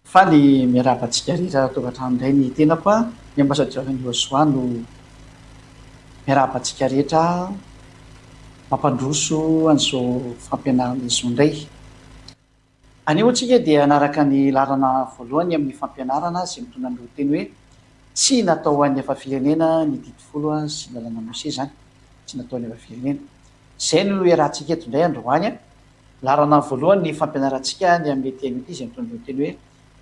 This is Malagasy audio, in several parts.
Faly miarahaba antsika rehetra tonga hatrany indray ny tenako a, ny ambasadaoran'i Josoa no miarahaba antsika rehetra mampandroso an'izao fampianarana izao indray. Anio isika dia hanaraka ny laharana voalohany amin'ny fampianarana izay mitondra ny lohateny hoe Tsy natao ho an'ny hafa firenena ny didy folo sy ny lalàna Mosesy izany, tsy natao ho an'ny hafa firenena. Izay no iarahantsika eto indray androany. Laharana voalohany ny fampianarantsika ny amin'ny teny ity izay mitondra ny lohateny hoe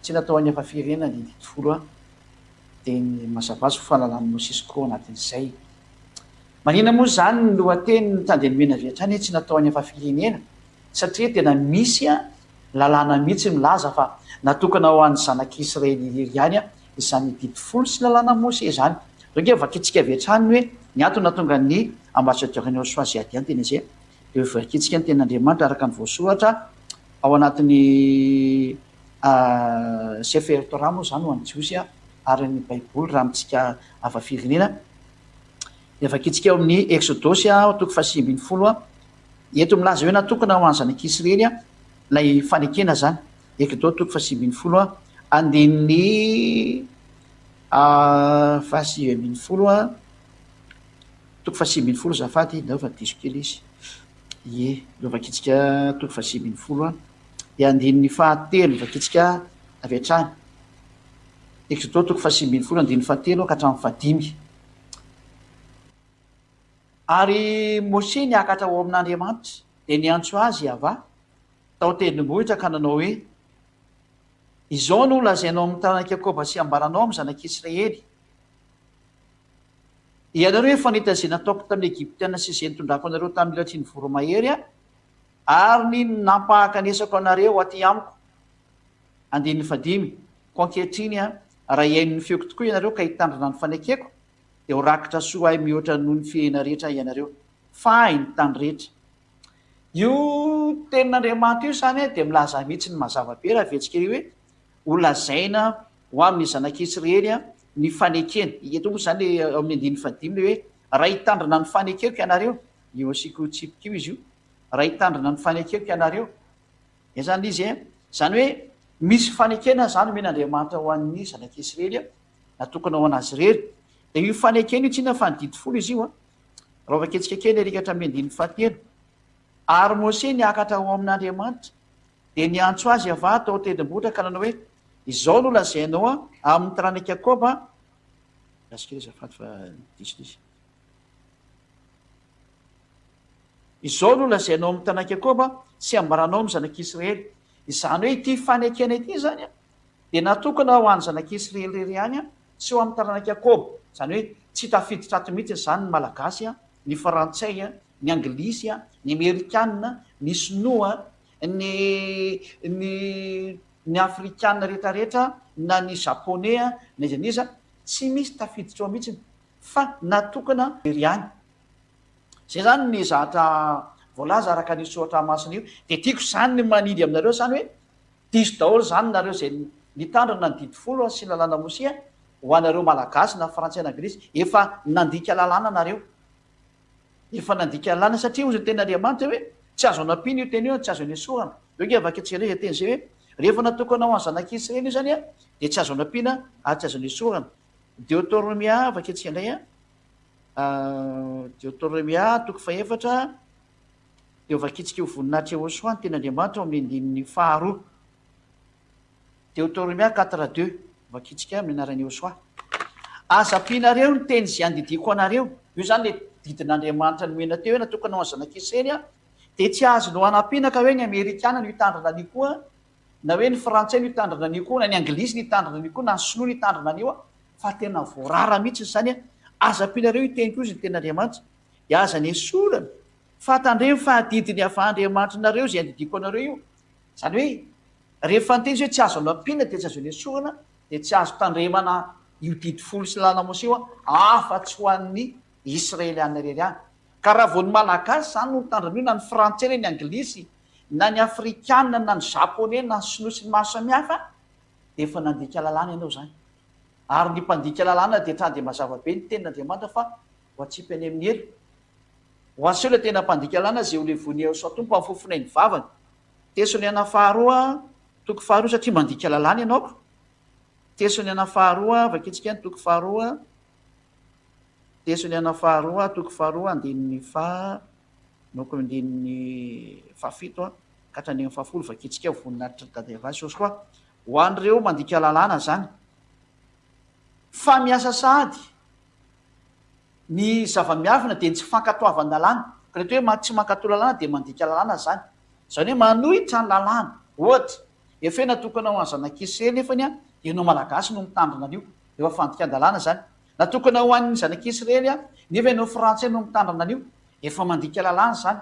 Tsy natao ho an'ny hafa firenena ny didy folo dia ny mazava azy fa lalàn'i Mosesy koa ao anatin'izay. Manina moa izany ny lohateny notandrenomena avy hatrany hoe Tsy natao ho an'ny hafa firenena satria tena misy lalàna mihitsy milaza fa natokana ho an'ny zanak'Israely irery ihany izany didy folo sy lalàna Mosesy izany. Izao ange vakintsika avy hatrany ny hoe ny antony nahatonga ny ambassadeur ny Josoa Ziadian teny izay dia ho vakintsika ny tenin'Andriamanitra araka ny voasoratra ao anatin'ny Sefer Torah moa izany ho an'ny Jiosy ary ny Baiboly raha amintsika hafa firenena. Dia vakintsika ao amin'ny Eksodosy toko faha-19. Eto milaza hoe natokana ho an'ny zanak'Israely ilay fanekena izany. Ekdo toko faha-19 andininy faha-19. Toko faha-19 azafady, ndao fa diso kely izy. Ie, ndao vakintsika toko faha-19 dia andininy fahatelo vakintsika avy hatrany. Ekdo toko faha-19 andininy fahatelo ka hatramin'ny fahadimy. Ary Moshe niakatra ho ao amin'Andriamanitra, dia niantso azy Yavah tao an-tendrombohitra ka nanao hoe, Izao no holazainao amin'ny taranak'i Jakoba sy hambaranao amin'ny zanak'Israely, Ianareo efa nahita izay nataoko tamin'ny Egyptiana sy izay nitondrako anareo tamin'ny elatry ny voromahery aho, ary ny nampahankanesako anareo aty amiko. Andininy fahadimy, Koa ankehitriny, raha hihaino ny feoko tokoa ianareo ka hitandrina ny fanekeko, dia ho rakitra soa ahy mihoatra noho ny fihena rehetra ianareo, fa ahy ny tany rehetra. Io tenin'Andriamanitra io izany dia milaza mihitsy ny mazava be raha avetsika ery hoe ho lazaina ho amin'ny zanak'Israely ny fanekena. Eto moa izany ao amin'ny andininy fahadimy ilay hoe raha hitandrina ny fanekeko ianareo, io asiako tsipika io izy io, raha hitandrina ny fanekeko ianareo. Izany ilay izy e. Izany hoe misy fanekena izany omen'Andriamanitra ho an'ny zanak'Israely natokana ho an'azy irery. Dia io fanekena io tsy inona fa ny didy folo izy io an. Raha vakintsika kely ery ka hatramin'ny andininy fahatelo. Ary Mose niakatra ho amin'Andriamanitra, dia niantso azy Yavah tao an-tendrombohitra ka nanao hoe, Izao no lazainao amin'ny taranak'i Jakoba, Lasa kely azafady fa diso ilay izy. Izao no lazainao amin'ny taranak'i Jakoba sy ambaranao amin'ny zanak'Israely. Izany hoe ity fanekena ity izany an, dia natokana ho an'ny zanak'Israely irery ihany sy ho amin'ny taranak'i Jakoba. Izany hoe tsy tafiditra ato mihitsy izany ny Malagasy, ny Frantsay, ny Anglisy, ny Amerikana, ny Sinoa, ny ny ny Afrikana rehetrarehetra, na ny Japoney, na iza n'iza, tsy misy tafiditra ao mihitsy fa natokana irery ihany. Izay izany ny zatra voalaza araka an'io soratra masina io. Dia tiako izany ny manidy aminareo izany hoe Diso daholo zany nareo zay nitandrina ny didy folo sy ny lalàna Mosia ho anareo malagasy na frantsay na anglisy efa nandika lalàna nareo efa nandika lalàna satria hozy ny tenin'Andriamanitra hoe tsy azo anampiana io teny io tsy azo anesorana eo nge vakintsika indray zay teny zay hoe rehefa natokana ho an'ny zanak'Israely io zany a dia tsy azo anampiana ary tsy azo anesorana Deotornomia vakintsika indray a Deotornomia toko fahefatra Dia hovakintsika ho voninahitr' Iehosoa ny tenin' Andriamanitra ao amin' ny andininy faharoa. Deoteronomia quatre deux, Hovakintsika amin' ny anaran' Iehosoa. Aza ampianareo ny teny izay andidiako anareo. Io izany ilay didin' Andriamanitra nomena teo hoe natokana ho an'ny zanak' Israely an, dia tsy azonao anampiana ka hoe ny Amerikana no hitandrina an'io koa, na hoe ny Frantsay no hitandrina an'io koa, na ny Anglisy no hitandrina an'io koa, na ny Sinoa no hitandrina an'io an, fa tena voarara mihitsy izany an. Aza ampianareo io teny koa izy ny tenin' Andriamanitra. Dia aza nesorana. Fa tandremo fa adidin'ny Yavah Andriamanitrinareo izay andidiako anareo io. Izany hoe, rehefa niteny izy hoe tsy azo anampiana dia tsy azo nesorana, dia tsy azo tandremana io didy folo sy lalàna Mosè io afa-tsy ho an'ny Israeliana irery ihany. Ka raha vao ny Malagasy izany no nitandrina io, na ny Frantsay na ny Anglisy, na ny Afrikana, na ny Japoney, na ny Sinoa sy ny maro samihafa, dia efa nandika lalàna ianao izany. Ary ny mpandika lalàna dia hatrany dia mazava be ny tenin'Andriamanitra fa ho atsipy any amin'ny helo. Ho aseho ilay tena mpandika lalàna izay ho levon'i Iehosoa Tompo amin'ny fofonain'ny vavany. Tesaloniana faharoa. Toko faharoa satria mandika lalàna ianao ko. Tesaloniana faharoa, vakintsika ny toko faharoa. Tesaloniana faharoa, toko faharoa, andininy faha, noko andininy fahafito ka hatramin'ny andininy fahafolo, vakintsika voninahitry ny Dada Evasy Josoa. Ho an'ireo mandika lalàna izany. Fa miasa sahady. Ny zava-miafina dia ny tsy fankatoavan-dalàna. Ka reto hoe tsy mankatò lalàna dia mandika lalàna izany. Izany hoe manohitra ny lalàna. Ohatra, efa hoe natokana ho an'ny zanak'Israely nefany dia ianao Malagasy no mitandrina an'io. Efa fandikan-dalàna izany. Natokana ho an'ny zanak'Israely nefa ianao Frantsay no mitandrina an'io. Efa mandika lalàna izany.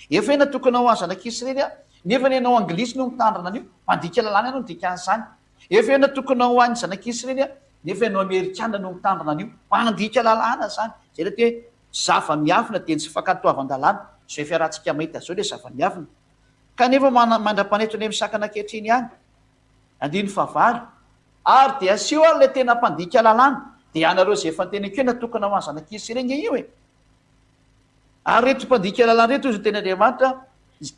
Efa hoe natokana ho an'ny zanak'Israely nefa ianao Anglisy no mitandrina an'io. Mandika lalàna ianao ny dikan'izany. Efa eo natokana ho an'ny zanak'Israely nefa ianao Amerikana no mitandrina an'io. Mpandika lalàna izany. Izay ilay hoe zava-miafina dia ny tsy fankatoavan-dalàna. Izao efa iarahantsika mahita izao ilay zava-miafina. Kanefa mandra-panaitra ilay misakana ankehitriny ihany. Andininy fahavalo. Ary dia aseho ary ilay tena mpandika lalàna. Dia ianareo izay efa niteny hoe natokana ho an'ny zanak'Israely ange io e. Ary ireto mpandika lalàna ireto, hoy ny tenin'Andriamanitra,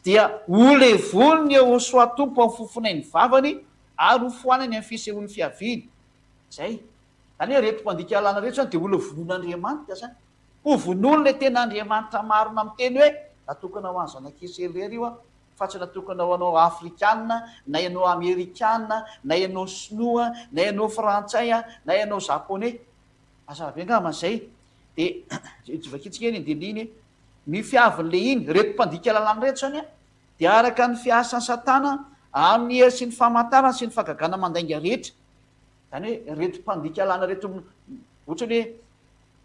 dia holevoniny Iehosoa Tompo amin'ny fofonain'ny vavany ary hofoanany amin'ny fisehoan'ny fiaviany. Izay. Izany hoe ireto mpandika lalàna ireto izany dia holevonin'Andriamanitra izany. Hovonoiny ilay tena Andriamanitra marina miteny hoe, natokana ho an'ny zanak'Israely irery io fa tsy natokana ho anao Afrikana, na ianao Amerikana, na ianao Sinoa, na ianao Frantsay, na ianao Japoney. Mazava be angamba izay. Dia vakintsika eny andininy iny. Ny fiavin'ilay iny, ireto mpandika lalàna ireto izany dia araka ny fiasan'i Satana amin'ny hery sy ny famantarana sy ny fahagagana mandainga rehetra. Izany hoe ireto mpandika lalàna ireto ohatra hoe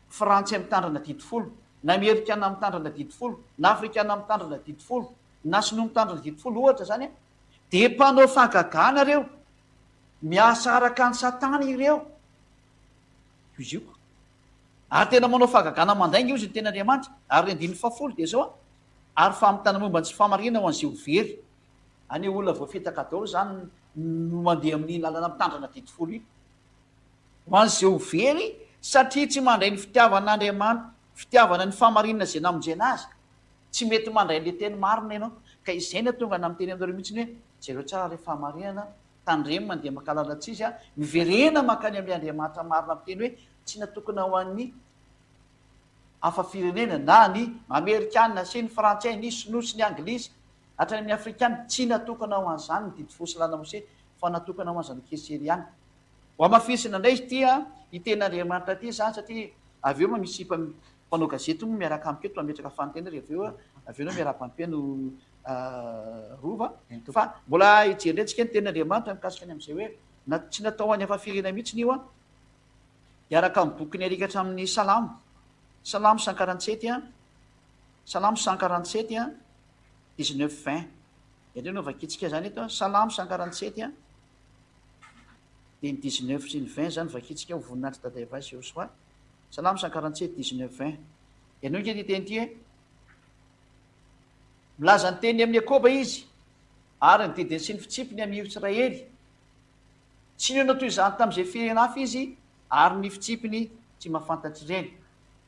frantsay mitandrina didy folo, na amerikana mitandrina didy folo, na afrikana mitandrina didy folo, na sinoa mitandrina didy folo ohatra izany, dia mpanao fahagagana ireo. Miasa araka an'i Satana ireo. Izy io. Ary tena manao fahagagana mandainga io izy ny tenin'Andriamanitra. Ary ny andininy fahafolo dia izao, Ary famitana momba ny tsy fahamarinana ho an'izay ho very. Any hoe olona voafitaka daholo izany no mandeha amin'iny lalana mitandrina didy folo iny. Ho an'izay ho very satria tsy mandray ny fitiavan'Andriamanitra, fitiavana ny fahamarinana izay namonjena azy. Tsy mety mandray an'ilay teny marina ianao. Ka izay no tonga na miteny aminareo mihitsy hoe jereo tsara ilay fahamarinana Tandremo mandeha maka lalan-tsizy a! Miverena mankany amin'ilay Andriamanitra marina miteny hoe tsy natokana ho an'ny hafa firenena na ny Amerikana sy ny Frantsay, ny Sinoa sy ny Anglisy, hatrany amin'ny Afrikana. Tsy natokana ho an'izany ny didy folo sy lalàna Mosesy fa natokana ho an'ny zanak'i Isiraely ihany. Ho hamafisina indray izy ity a, ity tenin'Andriamanitra ity izany satria avy eo moa misy mpanao gazety moa miaraka amiko eto mametraka fanontaniana rehefa avy eo, avy eo ianao miarahaba ny mpihaino Rova, fa mbola hijery indray tsika ny tenin'Andriamanitra mikasika ny amin'izay hoe na tsy natao ho an'ny hafa firenena mihitsy io an, hiaraka amin'ny bokin'i Eric hatramin'ny Salamo, Salamo 147 an, Salamo 147 an, 19 20, ianareo no vakintsika izany eto an, Salamo 147 an, dia ny 19 sy ny 20 izany vakintsika ho voninahitr'i Dada Eva sy Josoa, Salamo 147 19 20, ianao ange ity teny ity e. Milaza ny teniny amin'i Jakoba izy, ary ny didiny sy ny fitsipiny amin'i Israely. Tsy nihaona toy izany tamin'izay firenena hafa izy, ary ny fitsipiny tsy mahafantatr'ireny.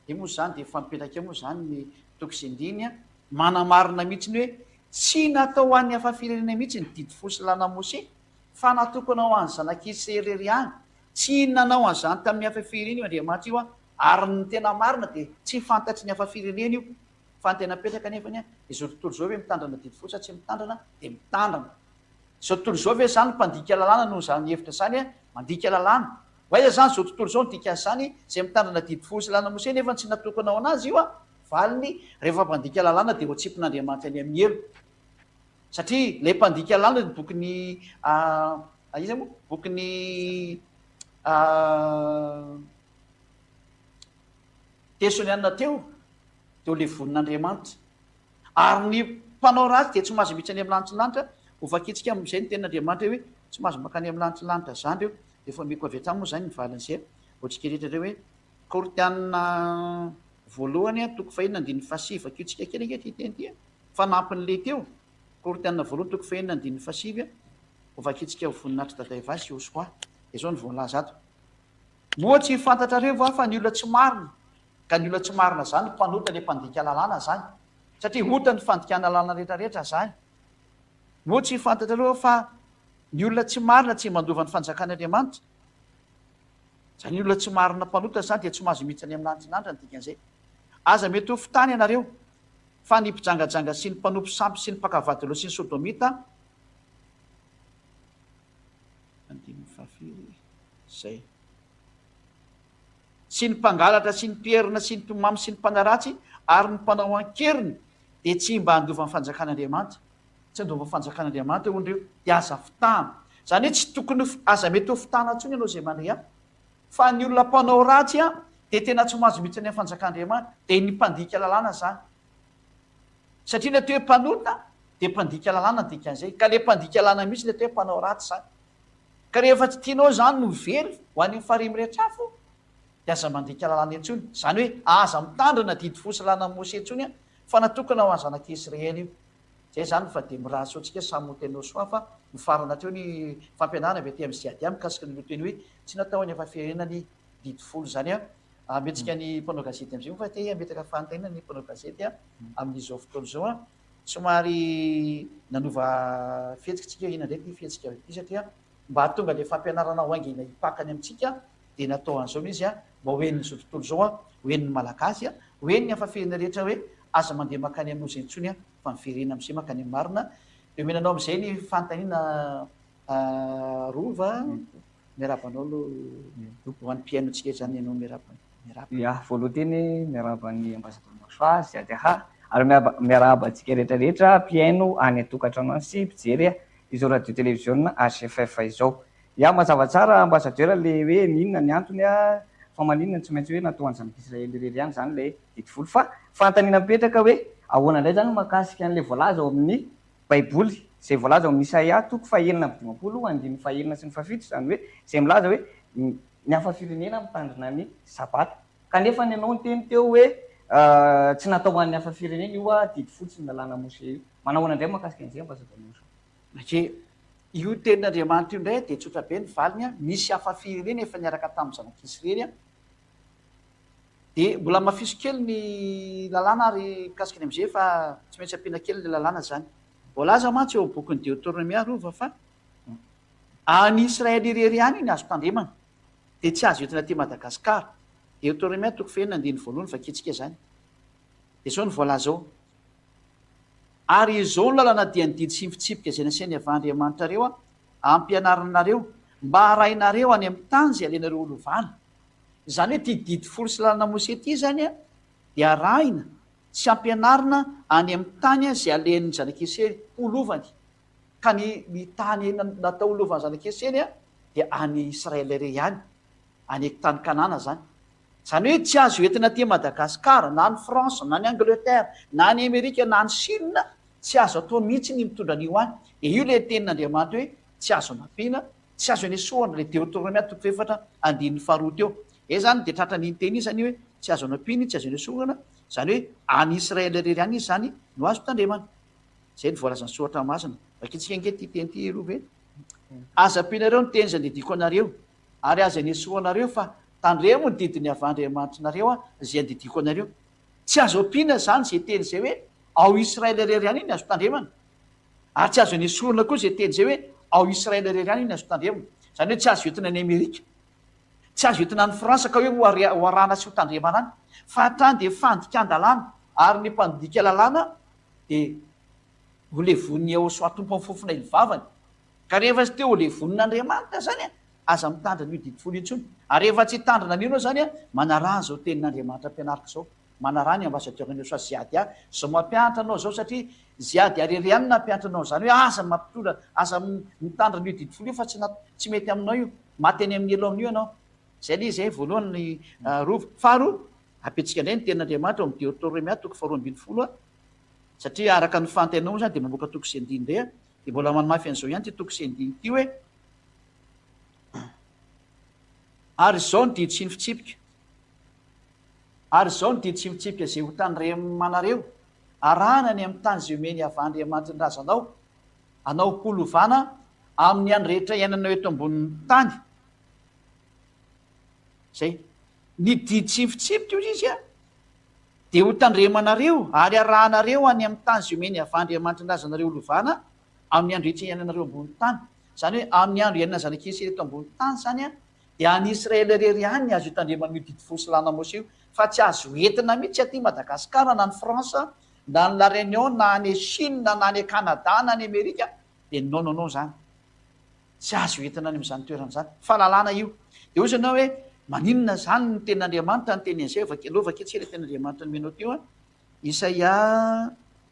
Dia moa izany dia efa mipetraka eo moa izany ny toko sy andininy manamarina mihitsy ny hoe tsy natao ho an'ny hafa firenena mihitsy ny didy folo sy lalàna Mosesy, fa natokana ho an'ny zanak'Israely irery ihany. Tsy nanao an'izany tamin'ny hafa firenena io Andriamanitra io, ary ny tena marina dia tsy fantatry ny hafa firenena io. Fa ny tena mipetraka anefany an, izao tontolo izao ve mitandrana didy fotsy sa tsy mitandrana? Dia mitandrana. Izao tontolo izao ve izany mpandika lalàna noho izany hevitra izany an? Mandika lalàna. Ho aiza izany izao tontolo izao ny dikan'izany? Izay mitandrana didy folo sy lalàna Mosesy nefa tsy natokana ho an'azy io an? Valiny, rehefa mpandika lalàna dia ho atsipin'Andriamanitra any amin'ny helo. Satria ilay mpandika lalàna ny bokin'ny iza moa? Bokin'ny Tesonianina teo dia ho levonin'Andriamanitra. Ary ny mpanao ratsy dia tsy mahazo mihitsy any amin'ny lanitry ny lanitra, ho vakintsika amin'izay ny tenin'Andriamanitra hoe tsy mahazo mankany amin'ny lanitry ny lanitra izany ireo, dia efa omeko avy hatrany moa izany ny valin'izay ho antsika rehetra ireo hoe Korintiana voalohany toko fahenina andininy fahasivy, vakio-tsika kely ange ity teny ity e, fanampin'ilay teo, Korintiana voalohany toko fahenina andininy fahasivy, ho vakintsika ho voninahitr'i Dadaivay sy Josoa, dia izao no voalaza ato. Moa tsy fantatrareo va fa ny olona tsy marina, ka ny olona tsy marina zany mpanota le mpandika lalàna zany, satria ota ny fandikana lalàna rehetra rehetra zany. Moa tsy fantatrareo fa. Ny olona tsy marina tsy mandova ny fanjakan'Andriamanitra. Izany olona tsy marina mpanota izany dia tsy mahazo miditra any amin'ny lanitrin'Andra ny dikan'izay. Aza mety ho fitana ianareo fa ny mpijangajanga sy ny mpanompo sampy sy ny mpaka vady loha sy ny sodomita andininy fahafiry izay sy ny mpangalatra sy ny mpierina sy ny mpimamo sy ny mpanaratsy ary ny mpanao an-keriny dia tsy mba handova ny fanjakan'Andriamanitra. Tsy handova ny fanjakan'Andriamanitra hono ireo dia aza fitahana. Izany hoe tsy tokony aza mety ho fitahana intsony ianao izay mandre ahy. Fa ny olona mpanao ratsy dia tena tsy mahazo miditra any amin'ny fanjakan'Andriamanitra. Dia ny mpandika lalàna izany. Satria ny atao hoe mpanota dia mpandika lalàna ny dikan'izay. Ka ilay mpandika lalàna mihitsy ny atao hoe mpanao ratsy izany. Ka rehefa tsy tianao izany no very ho any amin'ny farihy mirehitra afo dia aza mandika lalàna intsony. Izany hoe aza mitandrina didy fo sy lalànan'i Mosè intsony fa natokana ho an'ny zanak'Israely io. Zay zany fa dia mirary soa antsika samy ho tenao soa fa mifarana hatreo ny fampianarana avy aty amin'ny CADA mikasika ny lohateny hoe tsy natao any hafa-firenena ny didy folo izany an. Hametrika ny mpanao gazety amin'izay moa fa te hametraka fanontaniana ny mpanao gazety amin'izao fotoana izao an. Somary nanova fihetsika tsika hoe inona indray ity fihetsika ity satria mba hahatonga ilay fampianarana ho haingana hipaka any amintsika dia natao an'izao ilay izy an, mba ho henon'izao tontolo izao an, ho henon'ny Malagasy an, ho henon'ny hafa firenena rehetra hoe aza mandeha mankany amin'ny loza intsony an, fa miverena amin'izay mankany amin'ny marina. Dia omena anao amin'izay ny fanontaniana Rova, miarahaba anao aloha ho an'ny mpihaino antsika izany ianao miarahaba. Miarahaba. Ya, voalohany teny miarahaba an'i Ambassadeur Marsoa sy ADH ary miarahaba antsika rehetra rehetra mpihaino any an-tokantrano any sy mpijery izao radio televiziona HFF izao. Ya, mazava tsara Ambassadeur le hoe n'inona ny antony a, fa maninona no tsy maintsy hoe natao an'ny zanak'Israely irery ihany izany ilay didy folo. Fa fanontaniana mipetraka hoe ahoana indray izany mahakasika an'ilay voalaza ao amin'ny baiboly, izay voalaza ao amin'ny Isaia toko fahenina amby dimampolo andininy fahenina sy ny fahafito, izany hoe izay milaza hoe ny hafa firenena mitandrina ny sabata. Kanefa ny anao niteny teo hoe tsy natao ho an'ny hafa firenena io didy folo sy ny lalàna Moshe io. Manao ahoana indray mahakasika an'izay Ambassadeur Moshe? Ok. Io tenin'Andriamanitra io indray dia tsotra be ny valiny an, nisy hafa firenena efa niaraka tamin'ny zanak'Israely an, dia mbola hamafiso kely ny lalàna ary mikasika ny MG fa tsy maintsy ampiana kely ilay lalàna izany. Voalaza mantsy eo amin'ny bokin'ny Deoteronomia Rova fa any Israely irery ihany io ny azo tandremana, dia tsy azo entina aty Madagasikara. Deoteronomia toko fahenina andininy voalohany vakintsika izany. Dia izao no voalaza ao. Ary izao no lalana dia ny didy sy ny fitsipika izay nasian'i Yavah Andriamanitrareo hampianarina anareo, mba harahinareo any amin'ny tany izay alainareo ho lovana. Izany hoe ity didy folo sy lalana Mosè ity izany dia arahina sy ampianarina any amin'ny tany izay alehan'ny zanak'Israely ho lovany. Ka ny ny tany natao ho lovan'ny zanak'Israely dia any Israël irery ihany, any tany Kanana izany. Izany hoe tsy azo entina aty Madagascar, na any France, na any Angleterre, na any Amerika, na any Chine, tsy azo atao mihitsy ny mitondra an'io any. Dia io ilay tenin'Andriamanitra hoe tsy azo anampiana, tsy azo anesohana, ilay Deoteronomia toko fahefatra andininy faharoa teo. Izay izany dia tratran'iny teny iny izany hoe tsy azo anampiana io, tsy azo anesohana, izany hoe any Israël irery ihany izy izany no azo tandremana. Izay no voalazan'ny soratra masina. Vakintsika ange ity teny ity aloha ve? Aza ampianareo ny teny izay andidiako anareo. Ary aza anesoanareo fa tandremo ny didin'ny avy Andriamanitrinareo izay andidiako anareo. Tsy azo ampiana izany izay teny izay hoe ao Israel irery ihany iny azo tandremana. Ary tsy azo anesorina koa izay teny izay hoe ao Israel irery ihany iny azo tandremana. Izany hoe tsy azo entina any Amerika. Tsy azo entina any France ka hoe ho arahana sy ho tandremana any. Fa hatrany dia fandikan-dalàna. Ary ny mpandika lalàna dia ho levonin'i Yahoshuah Tompo amin'ny fofona ily vavany. Ka rehefa tsy te ho levonin'Andriamanitra izany an, aza mitandrina io didy folo io intsony. Ary rehefa tsy hitandrina an'io ianao izany an, manaraha an'izao tenin'Andriamanitra ampianariko izao. Manaraha ny ambassadeur an'i Yosua Ziadia izao mampianatra anao izao satria Ziadia irery ihany no nampianatra anao an'izany hoe aza mampitondra, aza mitandrina io didy folo io fa tsy tsy mety aminao io. Maty any amin'ny helo amin'io ianao. Izay ilay izy eh, voalohany ny rova. Faharoa, ampiantsika indray ny tenin'Andriamanitra ao amin'ny Deotoromia toko faharoa ambinifolo satria araka ny fantainao moa izany dia mamoaka toko sy andininy indray Dia mbola manamafy an'izao ihany ity toko sy andininy ity hoe, Ary izao ny didy sy ny fitsipika, ary izao ny didy sy ny fitsipika izay ho tandremanareo, arahana any amin'ny tany izay omen'i Yavah Andriamanitry ny razanao anao ho lovana amin'ny andro rehetra iainanao eto ambonin'ny tany. Izay. Ny didy sy ny fitsipika, hoy izy, Dia ho tandremanareo ary harahanareo any amin'ny tany izay omen'i Yavah Andriamanitry ny razanareo ho lovana, amin'ny andro rehetra iainanareo ambonin'ny tany. Izany hoe amin'ny andro iainana zanak'Israely eto ambony tany izany an, dia any Israel irery ihany ny azo itandremana io didy folo sy lalàna Mosè io fa tsy azo entina mihitsy aty Madagascar na any France na any La Réunion na any Chine na any Canada na any Amerika dia non non non izany. Tsy azo entina any amin'izany toerana izany fa lalàna io. Dia hoy ianao hoe maninona izany ny tenin'Andriamanitra niteny an'izay, aleo vakintsika ilay tenin'Andriamanitra nomenao teo an. Isaia,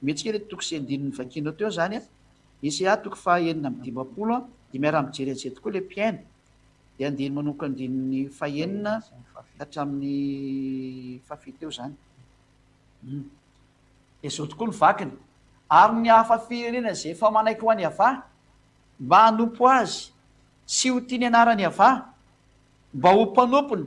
omentsika ilay toko sy andininy novakianao teo izany an. Isaia toko faha 56 an, dia miara-mijery an'izay tokoa ilay mpihaino. Dia andininy manomboka andininy fahenina ka hatramin'ny fahafito eo izany. Dia izao tokoa ny vakiny, Ary ny hafa firenena izay efa manaiky ho an'i Yavah, mba hanompo Azy sy ho tia ny anaran'i Yavah, mba ho mpanompony,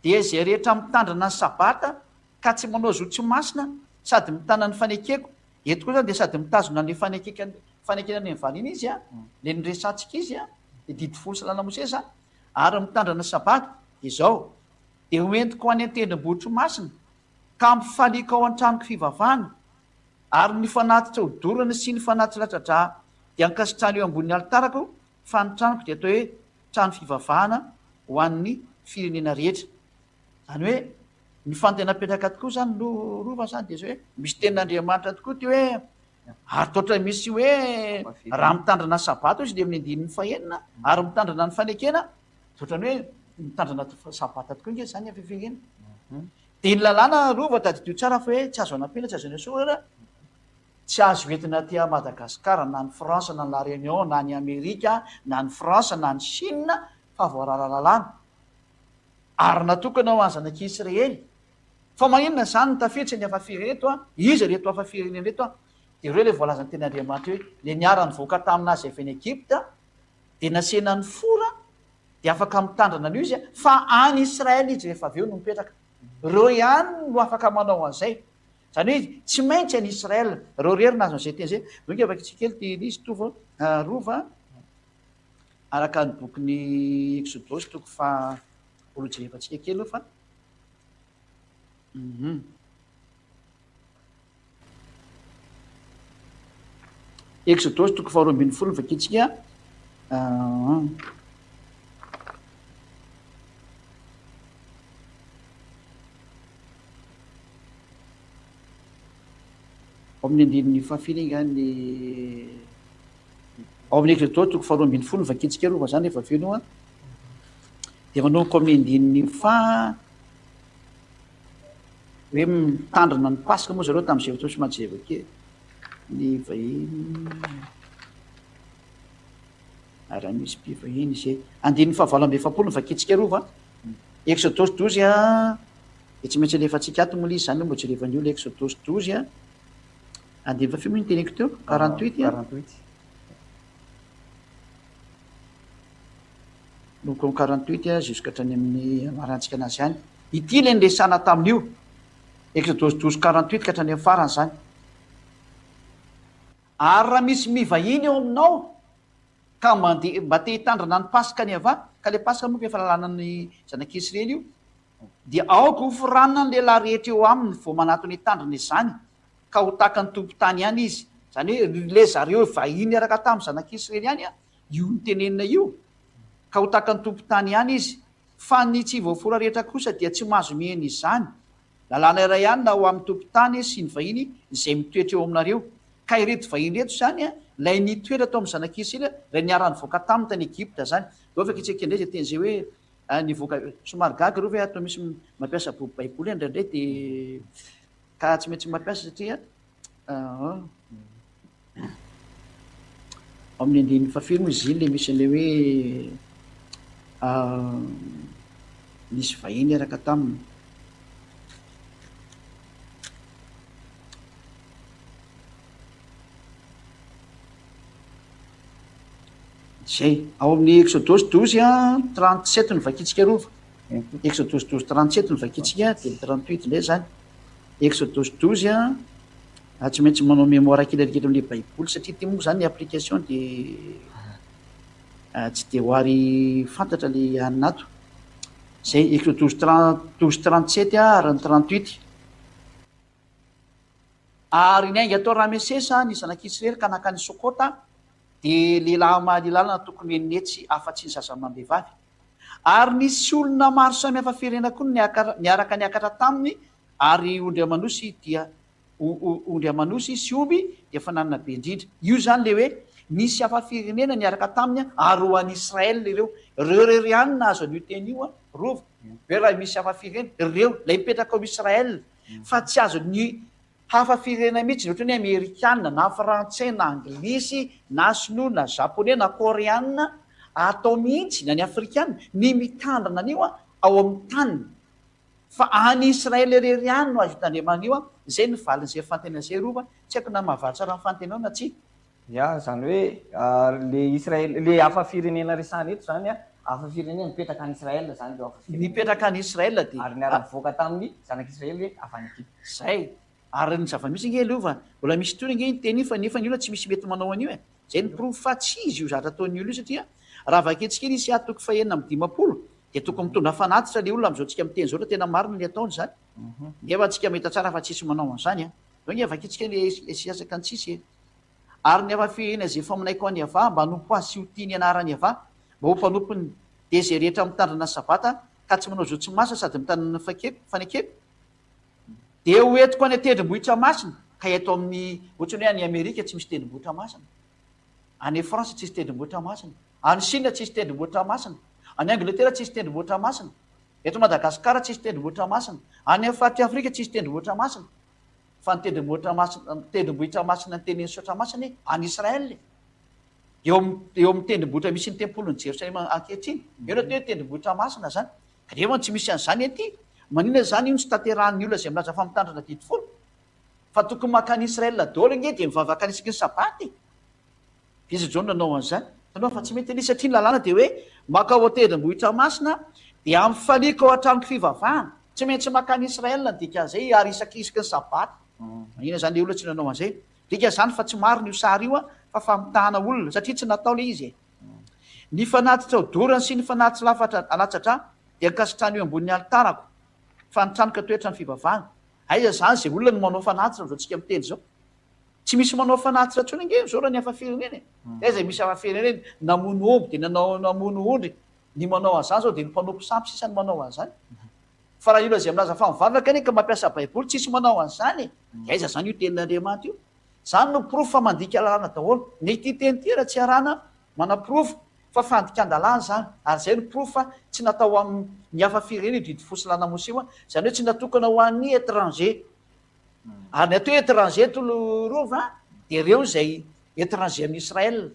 dia izay rehetra mitandrina ny Sabata ka tsy manao zo tsy masina sady mitana ny fanekeko, eto koa izany dia sady mitazona an'ilay fanekeka fanekena any amin'ny vahiny izy an, ilay niresahantsika izy an, ilay didy folo sy lalàna Mosesy izany, ary mitandrina ny Sabata, dia izao, dia ho entiko any an-tendrombohitro masina, ka hampifaliako ao an-tranoko fivavahana, ary ny fanatitra hodorana sy ny fanatitra latsa-drà dia hankasitrahana eo ambonin'ny alitarako, fa ny tranoko dia atao hoe trano fivavahana ho an'ny firenena rehetra. Izany hoe ny fanontaniana apetraka tokoa izany no rova izany dia izao hoe misy tenin'Andriamanitra tokoa ity hoe ary toa misy hoe raha mitandrina sabata izy dia amin'ny andininy fahenina ary mitandrina ny fanekena dia ohatran'ny hoe mitandrina sabata tokoa nge izany ny fifehena. Mhm. Dia ny lalàna rova tadidio tsara fa hoe tsy azo anampiana tsy azo anesorana tsy azo entina aty Madagasikara na ny France na ny La Réunion na ny Amerika na ny France na ny Chine fa voarara lalàna. Ary natokana ho an'ny zanak'i Israely. Fa maninona izany no tafiditra ny hafa firenena eto an? Iza ireto hafa firenena ireto an? Dia ireo ilay voalazan'ny tenin'Andriamanitra hoe, ilay niara-nivoaka tamin'azy avy any Egypta, dia nasena nifora, dia afaka mitandrina an'io izy, fa any Israel izy rehefa avy eo no mipetraka. Ireo ihany no afaka manao an'izay. Izany hoe tsy maintsy any Israel. Ireo irery nahazo an'izay teny izay. Donky avakitsika kely ity izy, Tovo, Rova. Araka ny bokin'ny Eksodosy toko faha mbola hojerevantsika kely aloha fa mhm. Eksodosy toko faha 12 no vakintsika. Ah. Ao amin'ny andininy fahafiry angaha ny Ao amin'ny Eksodosy toko faharoa ambin'ny folo no vakintsika aloha fa izany rehefa avy eo aloha dia manomboka amin'ny andininy faha hoe mitandrina ny Paska moa zareo tamin'izay fotoana somary jereva kely ny vahiny ary raha misy mpivahiny izay andininy faha 48 no vakintsika aloha fa Eksodosy douze a dia tsy maintsy alefantsika ato moa ilay izy izany mba jerevan'ny olona Eksodosy douze a Andiany fahafiry moa iny teneniko teo? 48 an? 48. Donc en 48 a jusqu'à hatrany amin'ny hamarantsika anazy any. Ity ilay niresahana tamin'io. Exodosy 12 48 ka hatrany amin'ny farany izany. Ary raha misy mivahiny eo aminao ka mandeha mba te hitandrina ny Paska ny Yavah, ka ilay Paska moa efa lalànan'ny zanak'Israely io, dia aoka ho foranina ny lehilahy rehetra eo aminy vao manatona hitandrina izany, ka ho tahaka ny tompon-tany ihany izy. Izany hoe ilay zareo vahiny niaraka tamin'ny zanak'Israely ihany, io notenenina io, ka ho tahaka ny tompon-tany ihany izy. Fa ny tsy voafora rehetra kosa dia tsy mahazo mihaino izany. Lalàna iray ihany na ho amin'ny tompon-tany sy ny vahiny izay mitoetra eo aminareo. Ka ireto vahiny ireto izany, ilay nitoetra tao amin'ny zanak'Israely, ilay niara-nivoaka taminy tany Egypta izany. Dia afaka isika indray izay teny izay hoe nivoaka, somary gaga ireo ve ato misy mampiasa boky baiboly indraindray dia Ka tsy maintsy mampiasa satria ao amin'ny andininy fahafiry moa izy iny ilay misy an'ilay hoe nisy vahiny niaraka taminy. Izay. Ao amin'ny Exodosy douze 37 no vakintsika rova. Exodosy douze 37 no vakintsika dia ny 38 indray izany. Exodosy douze an, tsy maintsy manao mémoire kely kely amin'ilay baiboly satria ity moa izany ny application dia tsy dia ho ary fantatra ilay anona ato. Izay Exodosy douze 37 ary ny 38. Ary niainga tao Ramesesa ny zanak'Israely ka nankany Sokota. Dia lehilahy mahalilala tokony henetsy afa-tsy ny zaza amam-behivavy. Ary nisy olona maro samy hafa firenena koa niaraka niakatra taminy, ary ondry aman'osy dia ondry aman'osy sy omby dia efa nanana be indrindra. Io izany ilay hoe nisy hafa firenena niaraka taminy ary ho an'i Israel ireo. Ireo irery ihany no nahazo an'io teny io, Rova. Hoe raha misy hafa firenena, ireo, ilay mipetraka ao Israel. Fa tsy azon'ny Hafa firenena mihitsy, ohatra ny amerikana na frantsay na anglisy na sinoa na japonais na koreana atao mihitsy na ny afrikana ny mitandrina an'io ao amin'ny taniny fa any Israel irery ihany no azo itandremana an'io, izay no valin'izay fanontaniana izay Rova, tsy haiko na mahavaly tsara ny fanontanianao na tsia. Ya, izany hoe le Israel, le hafa firenena resahana eto izany an, hafa firenena mipetraka any Israel izany ireo hafa firenena. Mipetraka any Israel dia. Ary niara-nivoaka tamin'ny zanak'Israely avy any Egypta. Izay. Ary ny zava-misy ange Lova, mbola misy tohiny ange iny teny iny fa nefa ny olona tsy misy mety manao an'io e. Izay no porofo fa tsy izy io zavatra ataon'ny olona io satria raha vakintsika iny Isaia toko fahenina amby 50 dia tokony mitondra fanatitra ilay olona amin'izao tsika miteny izao raha tena marina ny ataony izany. Nefa tsika mahita tsara fa tsisy manao an'izany an. Izao ange vakintsika ilay Isaia 56 e. Ary ny hafa-fihena izay efa minaiko an'i Yavah mba hanompo azy sy ho tia ny anaran'i Yavah, mba ho mpanompony, dia izay rehetra mitandrina ny Sabata, ka tsy manao zo tsy masina sady mitandrina ny fanekeko, dia ho entiko any an-tendrombohitra masina, ka eto amin'ny, ohatran'ny hoe any Amerika tsy misy tendrombohitra masina, any France tsisy tendrombohitra masina, any Chine tsisy tendrombohitra masina, any Angletera tsisy tendrombohitra masina, eto Madagasikara tsisy tendrombohitra masina, any amin'ny faritr'i Afrika tsisy tendrombohitra masina. Fa ny tendrombohitra masina, tendrombohitra masina ny tenin'ny Soratra Masina e, any Israël e. Eo amin'ny, eo amin'ny tendrombohitra misy ny tempolin'i Jerosalema ankehitriny. Eo no atao hoe tendrombohitra masina izany. Kanefa tsy misy an'izany ety. Maninona izany io no tsy tanterahan'ny olona izay milaza fa mitandrina didy folo? Fa tokony mankany Israël daholo ange dia mivavaka any isaky ny sabata e. Iza izao no nanao an'izany? Hitanao fa tsy mety anie satria ny lalàna dia hoe makao an-tendrombohitra masina dia amifaliako ao an-tranoko fivavahana. Tsy maintsy makany Israël ny dikan'izay ary isakisaky ny sabata. Maninona izany ilay olona tsy nanao an'izay? Midika izany fa tsy marina io sary io fa famitahana olona satria tsy natao ilay izy e. Ny fanatitra hodorana sy ny fanatitra lafatra alatsa-drà dia ankasitrahana eo ambonin'ny alitarako fa ny tranoko atoetra ny fivavahana. Aiza izany izay olona no manao fanatitra amin'izao tsika miteny izao? Tsy misy manao fanatitra intsony ange zao raha ny hafa firenena e. Aiza misy hafa firenena namono omby dia nanao namono ondry. Ny manao an'izany zao dia ny mpanompo sampy sisa no manao an'izany. Fa raha olona izay milaza fa mivavaka anie ka mampiasa baiboly tsisy manao an'izany e. Dia aiza zany io tenin'Andriamanitra io? Zany no porofo fa mandika lalàna daholo. Ny ity teny ity raha tsy arahana manaporofo fa fandikan-dalàna izany. Ary izay no porofo fa tsy natao amin'ny hafa firenena io didy fo sy lalàna Mosesy io. Izany hoe tsy natokana ho an'ny étranger. Ary ny atao hoe étranger eto Rova dia ireo izay étranger amin'i Israël.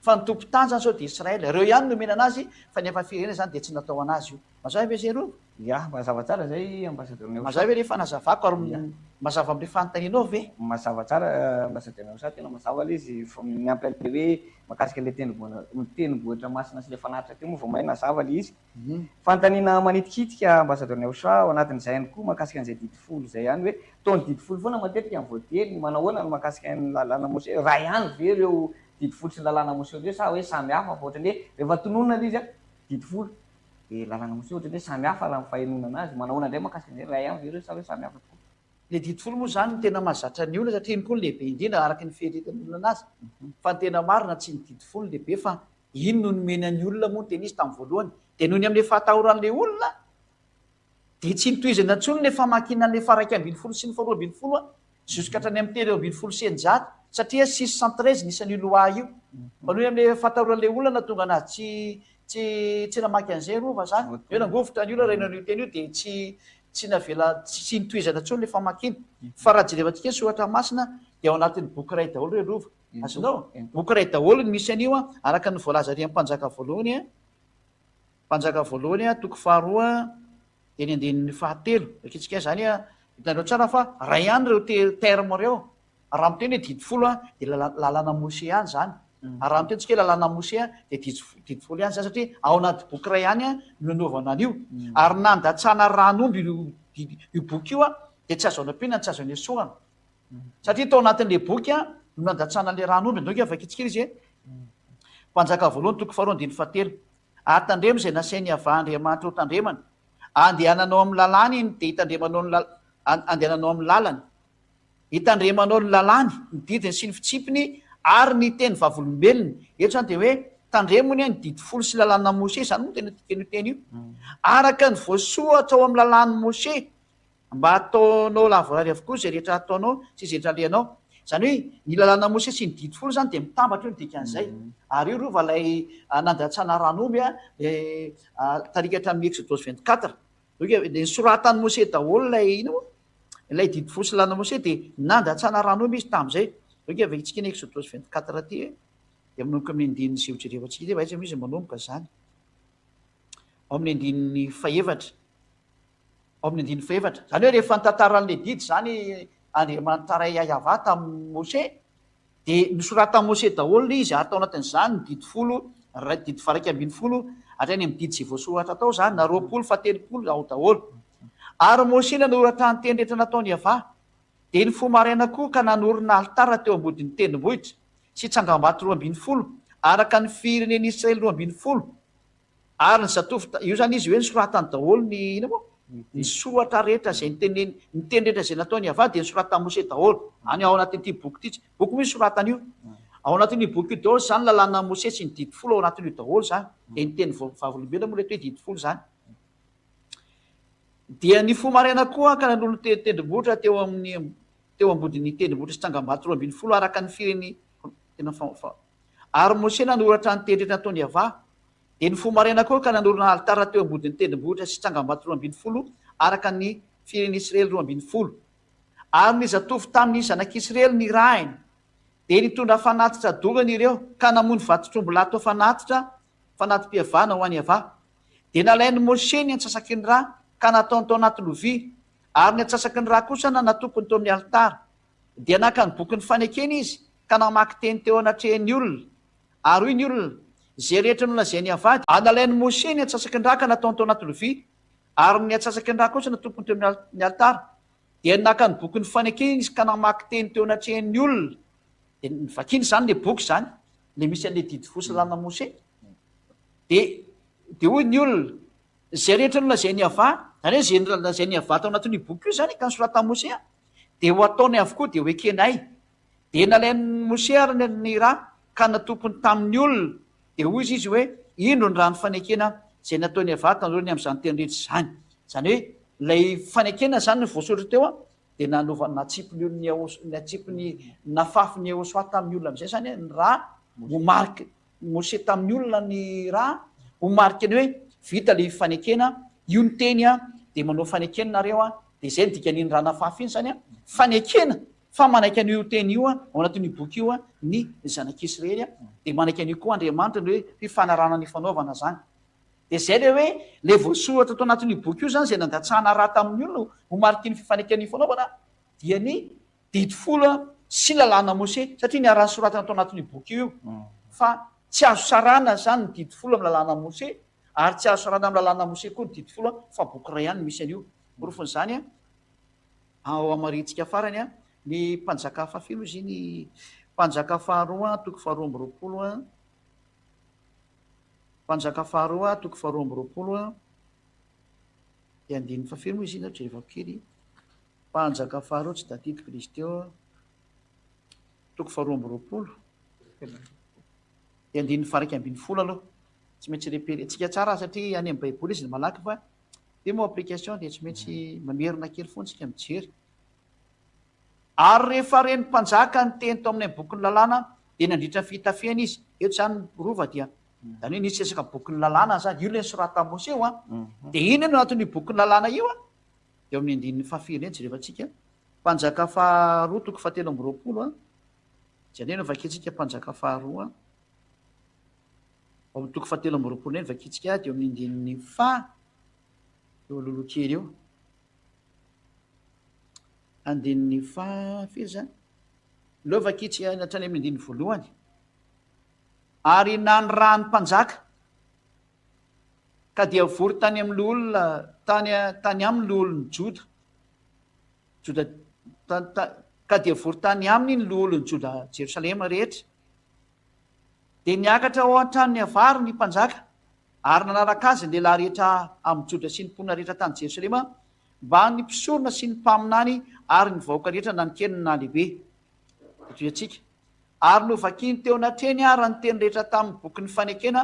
Fa ny tompon-tany izany izao dia Israël. Ireo ihany no omena anazy fa ny hafa firenena izany dia tsy natao anazy io. Mazava ve izay Rova? Ya, mazava tsara izay Ambassadeur Neosa. Mazava ve ilay fanazavako ary mazava amin'ilay fanontanianao ve? Mazava tsara Ambassadeur Neosa, tena mazava ilay izy, vao miampy an'ilay hoe mahakasika ilay tendrombohitra masina sy ilay fanatitra teo moa vao may nazava ilay izy. Fanontaniana manitikitika Ambassadeur Neocha ao anatin'izay ihany koa mahakasika an'izay didy folo izay ihany hoe toa ny didy folo foana matetika ny voateny, manahoana ny mahakasika ny lalàna Mosesy, iray ihany ve ireo didy folo sy ny lalàna Mosesy ireo sa hoe samy hafa fa ohatran'ny hoe rehefa tononina ilay izy an, didy folo dia lalàna Mosesy ohatran'ny hoe samy hafa raha ny fahenoana anazy, manahoana indray mahakasika an'izay, iray ihany ve ireo sa hoe samy hafa tokoa? Ilay didy folo moa izany no tena mahazatra ny olona satria iny koa no lehibe indrindra araka ny fieritreretan'ny olona anazy fa ny tena marina tsy ny didy folo no lehibe fa Iny no nomena ny olona moa ny tena izy tamin'ny voalohany. Dia noho ny amin'ilay fahatahoran'ilay olona, dia tsy notohizana intsony ilay famakiana an'ilay faha 11 sy ny faha 12 jusqu'à hatrany amin'ny 613, satria 613 ny isan'io loi io. Fa noho ny amin'ilay fahatahoran'ilay olona nahatonga anazy tsy tsy tsy namaky an'izay rova izany. Hoe nangovitra ny olona raha nanao io teny io dia tsy tsy navela tsy notohizana intsony ilay famakiana. Fa raha jerevantsika ny soratra masina dia ao anatin'ny boky iray daholo ireo rova. Azonao? Boky iray daholo ny misy an'io an, araka ny voalaza ary amin'ny Mpanjaka voalohany an, Mpanjaka voalohany an, toko faharoa dia ny andininy fahatelo. Vakintsika izany an, hitanareo tsara fa iray ihany ireo terme ireo. Raha miteny hoe didy folo an, dia lalàna Moshe ihany izany. Ary raha miteny tsika hoe lalàna Moshe an, dia didy folo ihany izany satria ao anaty boky iray ihany an no nanaovana an'io. Ary nandatsana ran'omby io boky io an, dia tsy azo anampiana, tsy azo anesorana. Satria tao anatin'ilay boky no nandatsana an'ilay ran'omby. Andao ange vakintsika ilay izy e. Mpanjaka voalohany toko faharoa andininy fahatelo. Ary tandremo izay nasain'i Yavah Andriamanitra ho tandremana. Andehananao amin'ny lalàny iny dia hitandremanao ny andehananao amin'ny lalany. Hitandremanao ny lalàny, ny didiny sy ny fitsipiny Ary ny teny vavolombelona. Eto izany dia hoe tandremo anie ny didy folo sy lalàna Moshe, izany moa tena dikan'io teny io. Araka ny voasoratra ao amin'ny lalàn'i Moshe, mba hataonao lavorary avokoa izay rehetra ataonao sy izay rehetra alehanao. Izany hoe ny lalàna Moshe sy ny didy folo izany dia mitambatra io ny dikan'izay. Ary io rova ilay nandatsana ran'omby tarika hatramin'ny Exodosy 24. Donc dia nosoratan'i Moshe daholo ilay inona moa? Ilay didy folo sy lalàna Moshe dia nandatsana ran'omby izy tamin'izay. Donc averintsika ny Exodosy 24 aty e. Dia manomboka amin'ny andininy izay ho jerevantsika ity, aiza moa izy manomboka izany? Ao amin'ny andininy fahefatra. Ao amin'ny andininy fahefatra. Izany hoe rehefa nitantara an'ilay didy izany Andriamanitra Ray Yavah tamin'i Moshe, Dia nosoratan'i Mosè daholo ilay izy, ary tao anatin'izany ny didy folo, ray, didy faharaika ambinifolo, hatrany amin'ny didy izay voasoratra tao izany, na 20, fa 30, ao daholo. Ary Mosè nanoratra ny teny rehetra nataon'i Yavah. Dia nifoha maraina koa ka nanorina alitara teo ambodin'ny tendrombohitra, sy tsangambato 12, araka ny firenen'Israely 12. Ary ny zatovo, io izany izy hoe nosoratany daholo ny, inona moa? Ny soratra rehetra izay niteneny, ny teny rehetra izay nataon'i Yavah dia nosoratan'i Moshe daholo. Any ao anatin'ity boky ity, boky moa io soratany io. Ao anatin'io boky io daholo izany lalànan'i Moshe sy ny didy folo ao anatin'io daholo izany. Dia ny teny vavolombelona moa ilay hoe didy folo izany. Dia nifoha maraina koa ka nanolo ny tendrombohitra teo amin'ny teo ambodin'ny tendrombohitra sy tsangambato 12 araka ny fireny tena fa Ary Moshe nanoratra ny teny rehetra nataon'i Yavah. Dia nifoha maraina koa ka nanorina alitara teo ambodin'ny tendrombohitra sy tsangambato 12, araka ny firen'Israely 12. Ary ny zatovo tamin'ny zanak'Israely nirahiny, dia nitondra fanatitra dorana ireo, ka namono vantotr'ombilahy atao fanatitra fanati-pihavana ho an'i Yavah. Dia nalain'i Moshe ny antsasaky ny ra, ka nataony tao anaty lovia, ary ny antsasaky ny ra kosa nanatopiny teo amin'ny alitara. Dia naka ny bokin'ny fanekena izy ka namaky teny teo anatrehan'ny olona. Ary hoy ny olona, Izay rehetra nolazain'i Yavah dia. Nalain'i Moshe ny antsasaky ny ra ka nataony tao anaty lovia, ary ny antsasaky ny ra kosa natopiny teo amin'ny alitara. Dia naka ny bokin'ny fanekena izy ka namaky teny teo anatrehan'ny olona. Dia novakiny izany ilay boky izany, ilay misy an'ilay didy folo sy lalàn'i Moshe. Dia, dia hoy ny olona, Izay rehetra nolazain'i Yavah, izany hoe izay nolazain'i Yavah tao anatin'io boky io izany ka nosoratan'i Moshe, dia ho ataony avokoa, dia ho ekenay. Dia nalain'i Moshe ary ny ra ka natopiny tamin'ny olona, dia hoy izy hoe, Indro ny ran'ny fanekena izay nataon'i Yavah tanoloany amin'izany teny rehetra izany. Izany hoe ilay fanekena izany no voasoratra teo, dia nanaovany, natsipiny olona natsipiny, nafafiny Yehosua tamin'ny olona amin'izay izany ny ra ho mariky Moshe tamin'ny olona ny ra ho mariky ny hoe vita ilay fanekena, io ny teny an, dia manao fanekena nareo an, dia izay ny dikan'iny ra nafafy iny izany an, fanekena fa manaiky an'io teny io an, ao anatin'io boky io an, ny zanak'Israely an, dia manaiky an'io koa Andriamanitra ny hoe fifanarahana nifanaovana izany. Dia izay ilay hoe ilay voasoratra tao anatin'io boky io izany izay nandatsahana ra tamin'ny olona ho mariky ny fifanekena nifanaovana dia ny Didy folo sy lalàna Mose, satria niaraha-nosoratana tao anatin'io boky io io, fa tsy azo sarahana izany ny didy folo amin'ny lalàna Mose, ary tsy azo sarahana amin'ny lalàna Mose koa ny didy folo, fa boky iray ihany no misy an'io. Porofon'izany, ao hamarihintsika farany, ny Mpanjaka fahafito moa izy iny, Mpanjaka faharoa toko faharoa amby roapolo, Mpanjaka faharoa toko faharoa amby roapolo, dia andininy fahafito moa izy iny, jerevako kely. Mpanjaka faharoa tsy tadidiko ilay izy teo an, toko faharoa amby roapolo, dia andininy faha-iraika ambin'ny folo aloha, tsy maintsy repérer-ntsika tsara satria any amin'ny baiboly izy no malaky fa ity moa application dia tsy maintsy mamerina kely foana isika mijery. Ary rehefa ren'ny mpanjaka ny teny tao amin'ny bokin'ny lalàna dia nandritra ny fitafihana izy, eto izany ny rova dia izany hoe nisy resaka bokin'ny lalàna izany, io ilay nosoratan'i Mosè io an, dia inona no anatin'io bokin'ny lalàna io an? Eo amin'ny andininy fahafito indray jerevantsika, Mpanjaka faharoa toko fahatelo amby roapolo a. Izay indray no vakintsika Mpanjaka faharoa. Ao amin'ny toko fahatelo amby roapolo indray no vakintsika dia eo amin'ny andininy faha eo alohaloha kely eo. Andininy faha firy izany? Aleo vakintsika hatrany amin'ny andininy voalohany. Ary nanirahan'ny mpanjaka Ka dia vory tany amin'ny loholona tany tany aminy loholon'ny Joda, Joda ta, ta, ka dia vory tany aminy ny loholon'ny Joda Jerosalema rehetra. Dia niakatra ao an-tranony avary ny mpanjaka, ary nanaraka azy ny lehilahy rehetra amin'ny Joda sy ny mponina rehetra tany Jerosalema, mbamin'ny mpisorona sy ny mpaminany ary ny vahoaka rehetra na ny kely na ny lehibe. Dia toy antsika. Ary novakiny teo anatrehany àry ny teny rehetra tamin'ny bokin'ny fanekena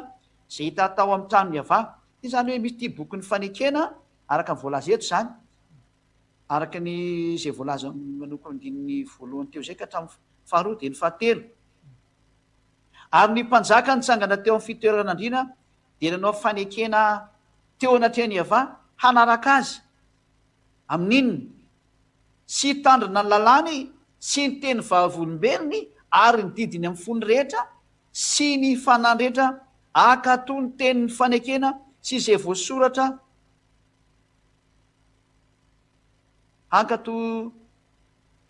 izay hita tao amin'ny tranon'i Yavah. Ity izany hoe misy ity bokin'ny fanekena araka ny voalaza eto izany. Araka ny izay voalaza manomboka amin'ny andininy voalohany teo izay ka hatramin'ny faharoa dia ny fahatelo. Ary ny mpanjaka nitsangana teo amin'ny fitoeran'andriana dia nanao fanekena teo anatrehan'i Yavah hanaraka azy. Amin'inona? Sy hitandrina ny lalàny sy ny teny vavolombelony ary ny didiny amin'ny fony rehetra sy ny fanahiny rehetra hankatò ny tenin'ny fanekena sy izay voasoratra hankatò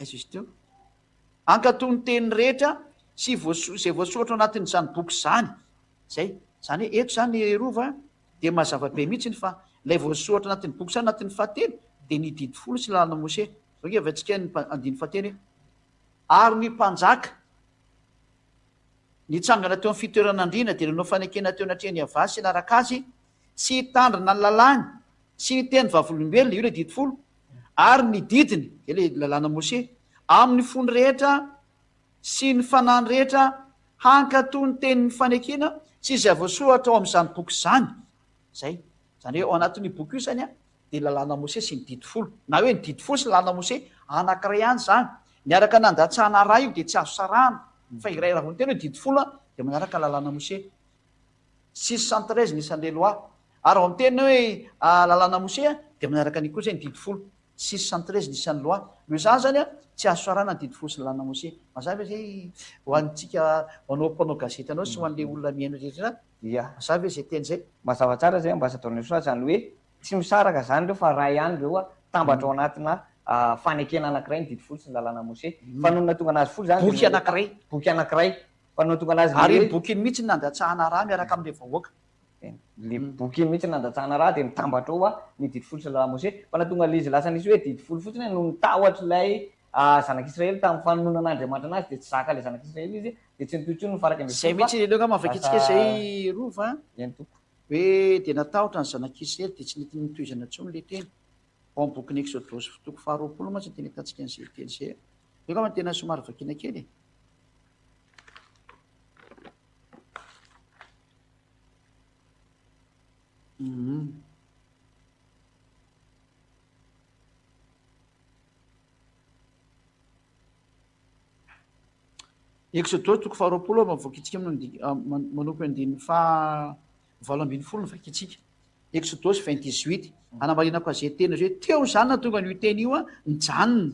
aiza izy teo? Hankatò ny teny rehetra sy izay voasoratra ao anatin'izany boky izany. Izay. Izany hoe eto izany Rova dia mazava be mihitsy fa ilay voasoratra anatin'ny boky izany anatin'ny fahatelo dia ny didy folo sy lalàna Moshe. Izao ange avaintsika ny andininy fahatelo hoe ary ny mpanjaka nitsangana teo amin'ny fitoeran'andriana dia nanao fanekena teo anatrehan'i Yavah sy naraka azy sy hitandrina ny lalàny sy ny teny vavolombelona, io ilay didy folo, ary ny didiny, izay ilay lalàna Moshe, amin'ny fony rehetra sy ny fanahiny rehetra hankatò ny tenin'ny fanekena sy izay voasoratra ao amin'izany boky izany. Izay. Izany hoe ao anatin'io boky io izany dia lalàna Mosesy sy ny didy folo. Na hoe ny didy folo sy ny lalàna Mosesy, anankiray ihany izany. Miaraka nandatsahana ra io dia tsy azo sarahana. Fa iray raha vao miteny hoe didy folo dia manaraka lalàna Mosesy. 613 ny isan'ilay loi. Ary raha vao miteny hoe lalàna Mosesy dia manaraka an'io koa izay ny didy folo. 613 ny isan'ny loi. Noho izany izany an, tsy azo sarahana ny didy folo sy ny lalàna Mosesy. Mazava ve izay ho antsika, ho anao mpanao gazety anao sy ho an'ilay olona mihaino rehetra? Ia. Mazava ve izay teny izay? Mazava tsara izay Ambassador Nesoa, izany hoe tsy misaraka izany ireo fa iray ihany ireo atambatra ao anatina fanekena anankiray ny didy folo sy ny lalàna Mosesy. Fa nony nahatonga anazy folo izany dia Boky anankiray. Boky anankiray. Fa nony nahatonga anazy Ary iny boky iny mihitsy no nandatsahana rà miaraka amin'ilay vahoaka. Le boky iny mihitsy nandatsahana rà dia mitambatra ao ny didy folo sy ny lalàn'i Mosesy. Fa nahatonga an'ilay izy lasa nisy hoe didy folo fotsiny noho ny tahotr'ilay zanak'Israely tamin'ny fanononan'Andriamanitra anazy dia tsy zaka ilay zanak'Israely izy dia tsy nitohy intsony ny faha 11 Izay fa mihitsy aleo angamba vakintsika lasa izay Rova a! Eny tompoko. Hoe dia natahotra ny zanak'Israely dia tsy nety notohizana intsony ilay teny. Ao amin'ny bokin'ny Eksodosy toko faharoapolo mantsy no tena ahitantsika an'izay teny izay. Aleo angamba tena somary vakiana kely e! Eksodosy toko faharoapolo vakintsika manompo andininy faha 18 no vakintsika. Eksodosy 28. Anamarinako azy teny hoe teo izany nahatonga an'io teny io nijanona.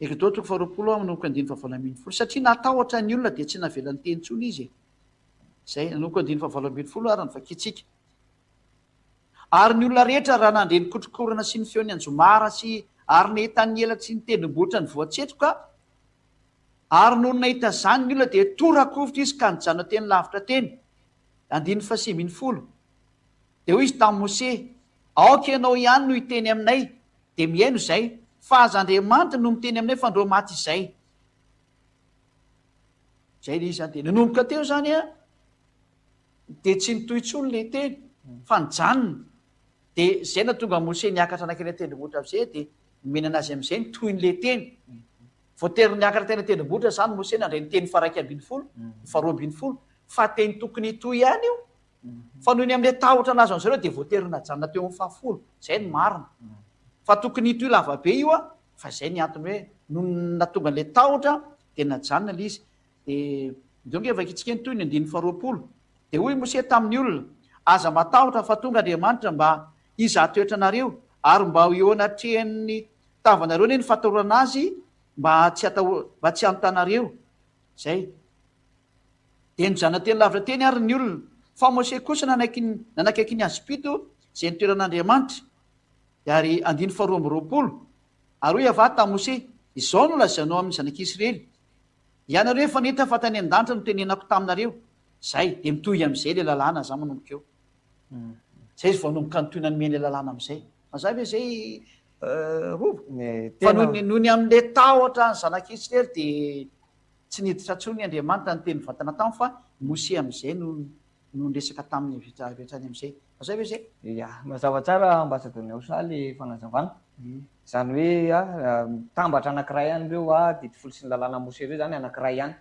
Eksodosy toko faharoapolo manomboka andininy faha 18. Satria natahotra ny olona dia tsy navela niteny intsony izy e. Izay, nanomboka andininy faha 18 ary no vakintsika. Ary ny olona rehetra raha nandre ny kotrokorana sy ny feon'ny anjomara sy ary nahita ny elatry ny tendrombohitra nivoa-tsetroka, ary nony nahita izany ny olona dia tora-kovitra izy ka nijanona teny lavitra teny. Andininy faha-19. Dia hoy izy tamin'i Mose, Aoka ianao ihany no hiteny aminay, dia mihaino izay, fa aza Andriamanitra no miteny aminay fandrao maty izay. Izay ilay izy izany. Dia nanomboka teo izany an, dia tsy nitohy intsony ilay teny fa nijanona. Dia izay nahatonga an'i Mosesy niakatra nankeny an-tendrombohitra amin'izay dia nomena anazy amin'izay ny tohin'ilay teny. Voatery niakatra teny an-tendrombohitra izany Mosesy nandray ny teny faha-11, ny faha-12, fa teny tokony hitohy ihany io. Fa noho ny amin'ilay tahotra nahazo an'izareo dia voatery najanona teo amin'ny fahafolo. Izay no marina. Fa tokony hitohy lavabe io fa izay ny antony hoe noho ny nahatonga an'ilay tahotra dia najanona ilay izy. Dia indreo ange vakintsika ny tohiny, andininy faharoapolo. Dia hoy i Mosesy tamin'ny olona, Aza matahotra fa tonga Andriamanitra mba hizaha toetra anareo, ary mba ho eo anatrehan'ny tavanareo anie ny fahatahorana Azy mba tsy hataho, mba tsy hanotanareo. Izay. Dia nijanona teny lavitra teny àry ny olona. Fa Mosesy kosa nanaiky, nanakaiky ny hazom-pito izay nitoeran'Andriamanitra. Ary andininy faharoa amby roapolo. Ary hoy Yavah tamin'i Mosesy, Izao no lazainao amin'ny zanak'Israely, Ianareo efa nahita fa tany an-danitra no tenenako taminareo. Izay, dia mitohy amin'izay ilay lalàna, za manomboka eo. Izay izy vao hanomboka nitohy nanome an'ilay lalàna amin'izay. Mazava ve izay Rova? Fa noho ny noho ny amin'ilay tahotra ny zanak'Israely dia tsy niditra intsony Andriamanitra niteny mivantana taminy fa Mosesy amin'izay no no niresaka taminy avy hatrany amin'izay. Mazava ve izay? Ya, mazava tsara Ambassador Niaosa ilay fanazavana. Izany hoe mitambatra anankiray ihany ireo didy folo sy ny lalàna Mosè ireo izany anankiray ihany.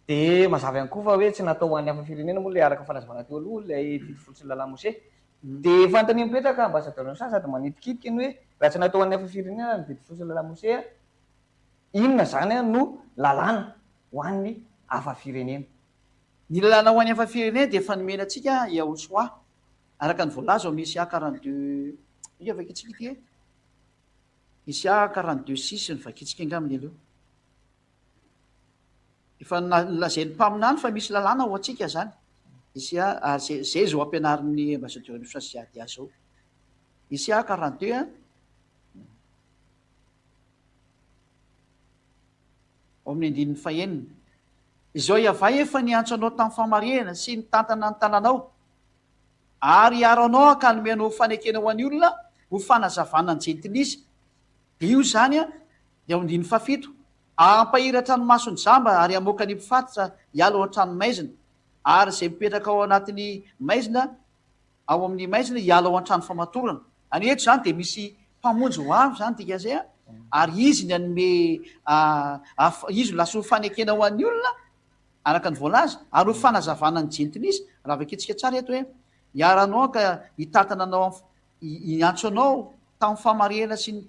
Dia mazava ihany koa fa hoe tsy natao ho an'ny hafa firenena moa ilay araka ny fanazavana teo aloha ilay didy folo sy ny lalàn'i Mosè. Dia fanontaniana mipetraka Ambassadeur Innocent sady manitikitika ny hoe raha tsy natao ho an'ny hafa firenena ny didy folo sy ny lalàn'i Mosè, inona izany no lalàna ho an'ny hafa firenena? Ny lalàna ho an'ny hafa firenena dia efa nomena antsika Yahoshua araka ny voalaza ao amin'ny Isa 42, inga vakintsika ity e? Isa 42 six no vakintsika angamba ny aleo. Efa nolazain'ny mpaminany fa misy lalàna ho antsika izany. Isa, ary zay, zay izao ampianarin'ny ambassadeur Nosy Ziadia izao. Isa 42 an. Ao amin'ny andininy fahenina. Izao Yavah efa niantso anao tamin'ny famarihana sy nitantana ny tananao, ary hiaro anao aho ka hanome anao ho fanekena ho an'ny olona, ho fanazavana ny jentilisa. Dia io izany an, dia ao andininy fahafito, Hampahiratra ny mason'ny jamba ary hamoaka ny mpifatotra hiala ao an-trano maizina, ary izay mipetraka ao anatin'ny maizina ao amin'ny maizina hiala ao an-trano famatorana. Any eto izany dia misy mpamonjy ho avy izany dikan'izay an, ary izy ny hanome izy no lasa ho fanekena ho an'ny olona araka ny voalaza, ary ho fanazavana ny jentilisa. Raha vakintsika tsara eto hoe hiara-anao ka hitantana anao hiantso anao tamin'ny famarihana sy ny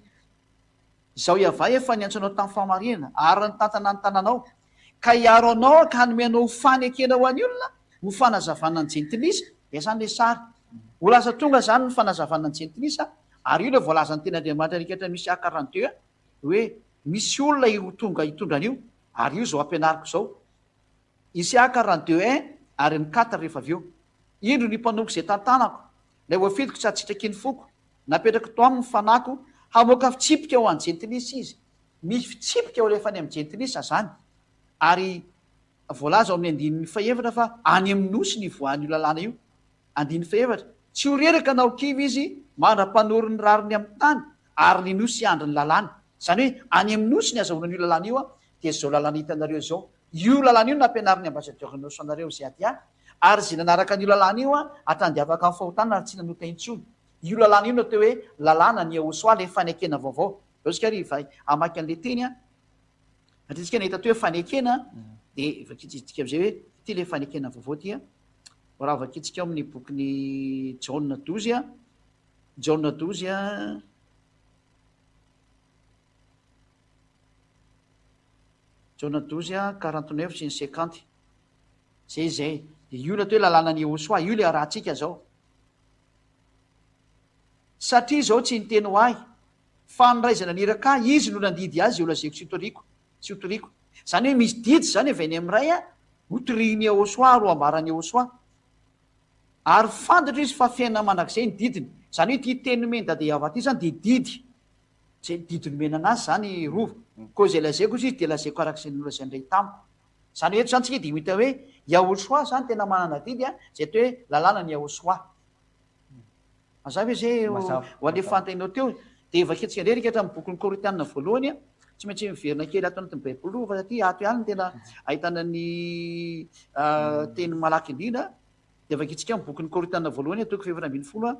Izao Yavah efa niantso anao tamin'ny fahamarinana, ary nitantana ny tananao, ka hiaro anao ka hanome anao ho fanekena ho an'ny olona, ho fanazavana ny jentilisa. Dia izany ilay sary. Ho lasa tonga izany ny fanazavana ny jentilisa, ary io ilay voalazan'ny tenin'Andriamanitra rehetra misy A 42, hoe misy olona ho tonga hitondra an'io, ary io izao ampianariko izao. Hisy A 42 un ary ny quatre rehefa avy eo. Indro ny mpanompo izay tantanako, ilay voafidiko tsy hatsitraky ny foko, Napetrako tao aminy ny fanahiko hamoaka fitsipika ho an'ny jentilisa izy. Misy fitsipika ho alefa any amin'ny jentilisa izany. Ary voalaza ao amin'ny andininy fahefatra fa any amin'ny nosy ny ivoahan'io lalàna io. Andininy fahefatra, Tsy ho reraka na ho kivy izy mandra-panoro ny rariny amin'ny tany, ary ny nosy hiandry ny lalàny. Izany hoe any amin'ny nosy ny azahoana an'io lalàna io, dia izao lalàna hitanareo izao. Io lalàna io no nampianarin'ny ambassadeur nosy anareo izay aty ahy, ary izay nanaraka an'io lalàna io hatrany dia afaka amin'ny fahotana ary tsy nanota intsony. Io lalàna io no atao hoe lalàna ny Yehosua, ilay fanekena vaovao. Izao isika ary efa hamaky an'ilay teny an. Satria isika nahita teo hoe fanekena, dia vakintsika amin'izay hoe ity ilay fanekena vaovao ity an. Raha vakintsika ao amin'ny bokin'i Jaona douze an, Jaona douze an, Jaona douze an, 49 sy ny 50. Izay izay. Dia io no atao hoe lalànan'i Yehosua, io ilay arahantsika izao. Satria izao tsy niteny ho ahy, fa ny Ray izay naniraka ahy, Izy no nandidy ahy izay holazaiko sy hotoriko, sy hotoriko. Izany hoe misy didy izany avy any amin'ny Ray hotorihin'i Yehosua ary ho ambaran'i Yehosua. Ary fantatro izy fa fiainana mandrakizay ny didiny. Izany hoe ity teny nomen'i Dada Yavah ity izany dia didy. Izay didy nomena anazy izany Rova. Koa izay lazaiko hozy izy dia lazaiko araka izay nolazain'ny Ray tamiko. Izany hoe eto izany tsika dia mahita hoe Yahoshuah izany tena manana didy an, izay atao hoe lalànan'i Yahoshuah. Mazava ve izay ho alefantainao teo? Dia vakintsika indray ry hatramin'ny bokin'ny Korintiana voalohany an, tsy maintsy miverina kely ato anatin'ny Baiboly aloha fa satria ato ihany no tena ahitana ny teny malaky indrindra. Dia vakintsika amin'ny bokin'ny Korintiana voalohany toko fahefatra 14 an,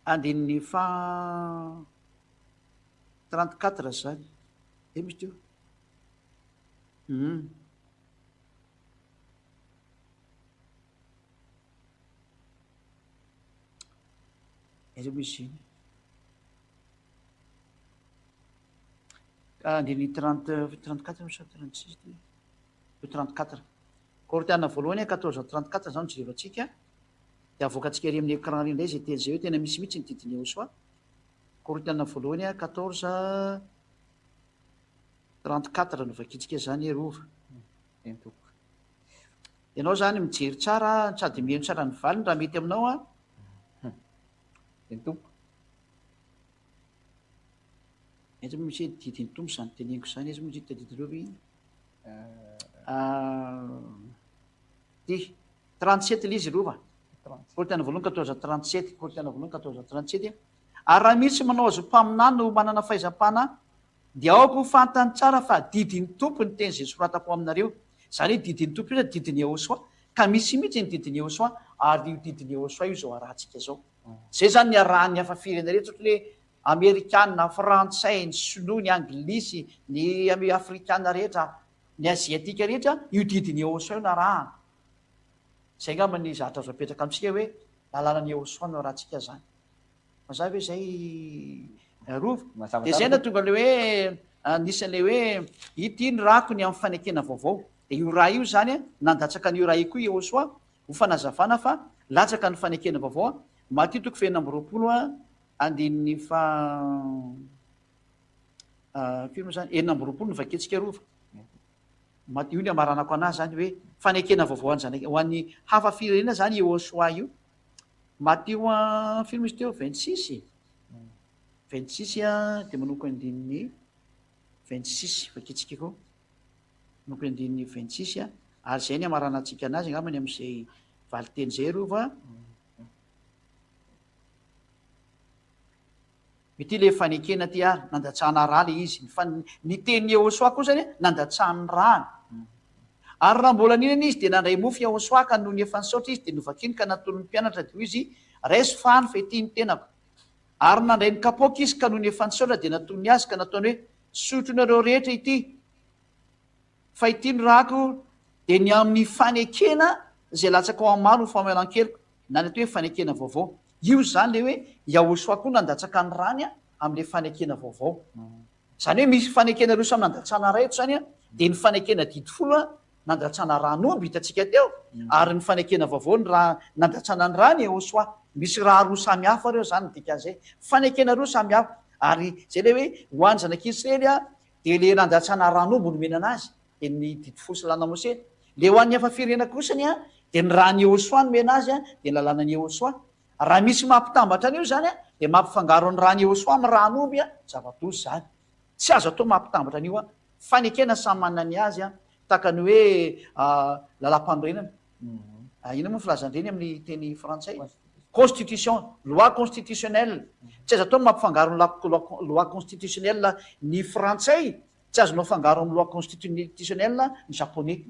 andininy faha 34 izany. Eo misy teo. Hum. Aiza moa izy iny? Andininy 30, 34 sa 36 ty? 34. Korintiana voalohany 14 34 izao no jerevantsika. Dia avoakantsika ery amin'ny écran ery indray izay teny izay hoe tena misy mihitsy ny didin'i Yehosua. Korintiana voalohany 14 34 no vakintsika izany Rova. Eny tompoko. Ianao izany mijery tsara sady mihaino tsara ny valiny raha mety aminao an. Eny tompoko. Aiza moa misy hoe didin'ny Tompo izany teneniko izany, aiza moa izy ity tadidinareo ve iny? Ty, 37 ilay izy Rova. Korintiana voalohany 14 37, Korintiana voalohany 14 37. Ary raha misy manao azy ho mpaminany ho manana fahaizam-panahy, Dia aoka ho fantany tsara fa didin'ny Tompo ny teny izay soratako aminareo. Izany hoe didin'ny Tompo io izany didin'i Yehosua. Ka misy mihitsy ny didin'i Yehosua, ary io didin'i Yehosua io izao arahantsika izao. Izay izany ny arahan'ny hafa firenena rehetra, ohatran'ny hoe. Amerikana, Frantsay, ny Sinoa, ny Anglisy, ny Afrikana rehetra, ny Aziatika rehetra, io didin'i Yehosua io no arahana. Izay angamba ny zavatra azo apetraka amintsika hoe lalànan'i Yehosua no arahantsika izany. Mazava ve izay Rova? Mazava Dia tsara izay nahatonga ilay hoe anisan'ilay hoe ity ny rako ny amin'ny fanekena vaovao. Dia io ra io izany, nandatsaka an'io ra io koa Yehosua ho fanazavana fa latsaka ny fanekena vaovao. Matio toko fahenina amby 20 andininy faha firy moa izany? 26 no vakintsika Rova. Mat- Io ny amaranako anazy izany hoe fanekena vaovao ho an'ny zanak'i, ho an'ny hafa firenena izany Yehosua io. Matio firy moa izy teo? 26? 26 dia manomboka andininy 26, vakintsika koa. Manomboka andininy 26, ary izay ny amaranantsika anazy angambany amin'izay valinteny izay Rova. Ity ilay fanekena ity ary, nandatsahana rà ilay izy. Ny fan-, ny tenin'i Yehosua kosa anie, nandatsahany ny ràny. Ary raha mbola nihinana izy, dia nandray mofo Yehosua, ka nony efa nisaotra izy, dia novakiny ka natolony ny mpianatra, dia hoy izy, Raiso fahano, fa ity ny tenako. Ary nandray ny kapoaka izy, ka nony efa nisaotra, dia natolony azy, ka nataony hoe, Sotronareo rehetra ity, fa ity ny ràko, dia ny amin'ny fanekena izay latsaka ao amin'ny maro ho famelan-keloka, na ny atao hoe fanekena vaovao. Io izany ilay hoe Yahoshua koa nandatsaka ny rany amin'ilay fanekena vaovao. Izany hoe misy fanekena roa samy nandatsana ra eto izany, dia ny fanekena didy folo nandatsana ran'omby hitantsika teo, ary ny fanekena vaovao ny ra nandatsana ny rany Yahoshua. Misy ra roa samy hafa ireo izany ny dikan'izay. Fanekena roa samy hafa. Ary izay ilay hoe ho an'ny zanak'Israely dia ilay nandatsana ran'omby nomena anazy. dia ny didy folo sy lalàna Mosesy. Ilay ho an'ny hafa firenena kosany dia ny ràn'i Yehosua nomena azy dia ny lalànan'i Yehosua. Raha misy mampitambatra an'io izany dia mampifangaro ny ràn'i Yehosua amin'ny ràn'omby, zava-doza izany. Tsy azo atao mampitambatra an'io. Fanekena samy manana ny azy, tahaka ny hoe lalàmpanorenana. Inona moa ny filazan-dreny amin'ny teny frantsay? Constitution, loi constitutionnelle. Tsy azo atao ny mampifangaro ny loi constitutionnelle ny frantsay Tsy azonao afangaro amin'ny loi constitutionnelle ny japonais.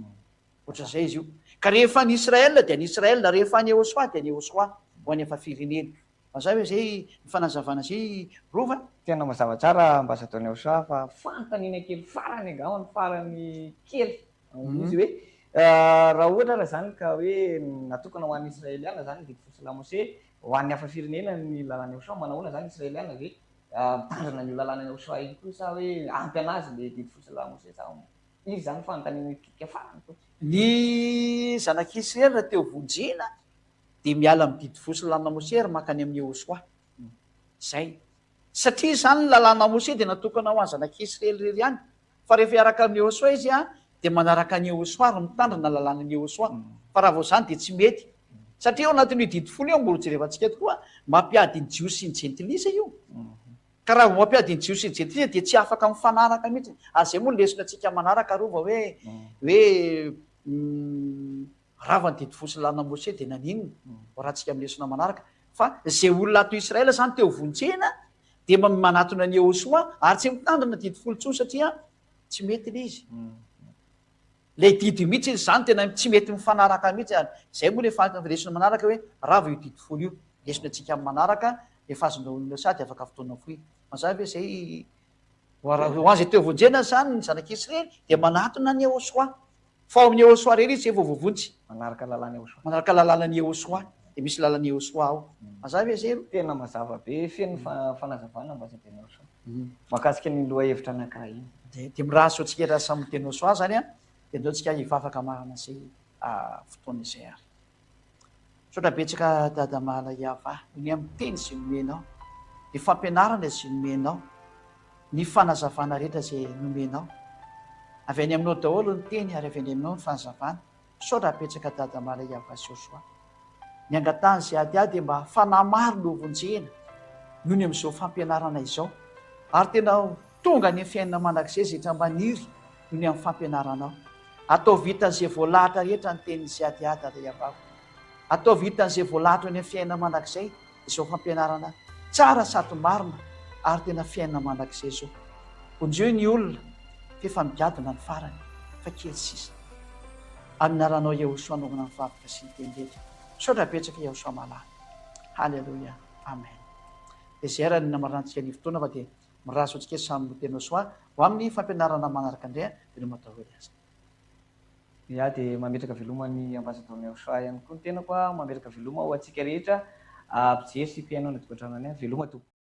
Ohatran'izay izy io. Ka rehefa any Israël dia any Israël, rehefa any Ehosoa dia any Ehosoa, ho any hafa firenena. Mazava ve izay ny fanazavana izay Rova? Tena mazava tsara Ambassadeur Ehosoa fa fanontaniana kely farany angamba ny farany kely amin'izy hoe raha ohatra ary izany ka hoe natokana ho an'ny Israeliana izany ny didy folo sy lamose, ho an'ny hafa firenena ny lalàn'i Ehosoa, manahoana izany Israeliana ve Mitandrina an'io lalàna Yahoshuah io koa sa hoe ampy an'azy le didy fotsiny lahy Mosesy sa izy zany fanontaniana mitodika farany tompoko. Ny zanak'Israely raha te ho vonjena dia miala amin'ny didy fo sy lalàna Mosesy ary mankany amin'i Yahoshuah. Zay. Satria izany ny lalàna Mosesy dia natokana ho an'ny zanak'Israely irery ihany. Fa rehefa hiaraka amin'i Yehosua izy dia manaraka an'i Yehosua ary mitandrina ny lalànan'i Yehosua. Fa raha vao izany dia tsy mety. Satria ao anatin'io didy folo io, mbola hojerevantsika tokoa, mampiady ny Jiosy sy ny Jentilisa io. Ka raha vao mampiady ny Jiosy sy ny Jentilisa dia tsy afaka mifanaraka mihitsy. Ary izay moa ny lesona antsika manaraka aloha vao hoe hoe rava ny didy folo sy ny lalàna Mosesy dia naninona? Ho arahantsika amin'ny lesona manaraka. Fa izay olona ato Israël izany te ho vonjena Dia mba manatona an'i Yehosua ary tsy mitandrina didy folo intsony satria tsy mety ilay izy. Ilay didy mihitsy izany tena tsy mety mifanaraka mihitsy ary izay moa ilay lesona manaraka hoe rava io didy folo io. Lesona antsika amin'ny manaraka efa azonao olona sady afaka fotoana fohy. Mazava ve izay? Ho an'izay teo vonjena izany ny zanak'Israely dia manatona an'i Yehosua. Fa ao amin'i Yehosua irery izy izay vao voavonjy. Manaraka lalàn'i Yehosua. Manaraka lalànan'i Yehosua. Dia misy lalàn'i Yehosua ao. Mazava ve izay aloha? Tena mazava be, feno fanazavana mba tena Yehosua. Mahakasika ny lohahevitra anankiray iny. Dia dia mirary soa antsika raha samy miteny Yehosua izany an, dia andao tsika hivavaka marina izay fotoana izay ary. Misaotra betsaka Dada Mahala Yavah ny amin'ny teny izay nomenao, ny fampianarana izay nomenao, ny fanazavana rehetra izay nomenao. Avy any aminao daholo ny teny ary avy any aminao ny fanazavana. Misaotra betsaka Dada Mahala Yavah Joshua. Ny angatahan'izay adiahy dia mba fanahy maro no hovonjena noho ny amin'izao fampianarana izao. Ary tena ho tonga any amin'ny fiainana mandrakizay izay rehetra maniry noho ny amin'ny fampianaranao. Ataovy hitan'izay voalahatra rehetra ny tenin'i Ziadià Dadaiavavy. Ataovy hitan'izay voalahatra eny amin'ny fiainana mandrakizay izao fampianarana tsara sady marina ary tena fiainana mandrakizay izao. Vonjeo ny olona f'efa migadona ny farany fa kely sisa. Amin'ny anaranao Yehosua anaovana ny vavaka sy ny teny rehetra. Misaotra betsaka Yehosua malala. Haleloia. Amen. Dia izay ary ny namaranantsika ny fotoana fa dia mirary soa antsika samy ho tena soa ho amin'ny fampianarana manaraka indray veloma daholo aza. Ya dia mametraka veloma ny ambassadeur Miaosoa ihany koa ny tenako a, mametraka veloma ho antsika rehetra mpijery sy mpihaino any an-tokantrano any a, veloma tompoko.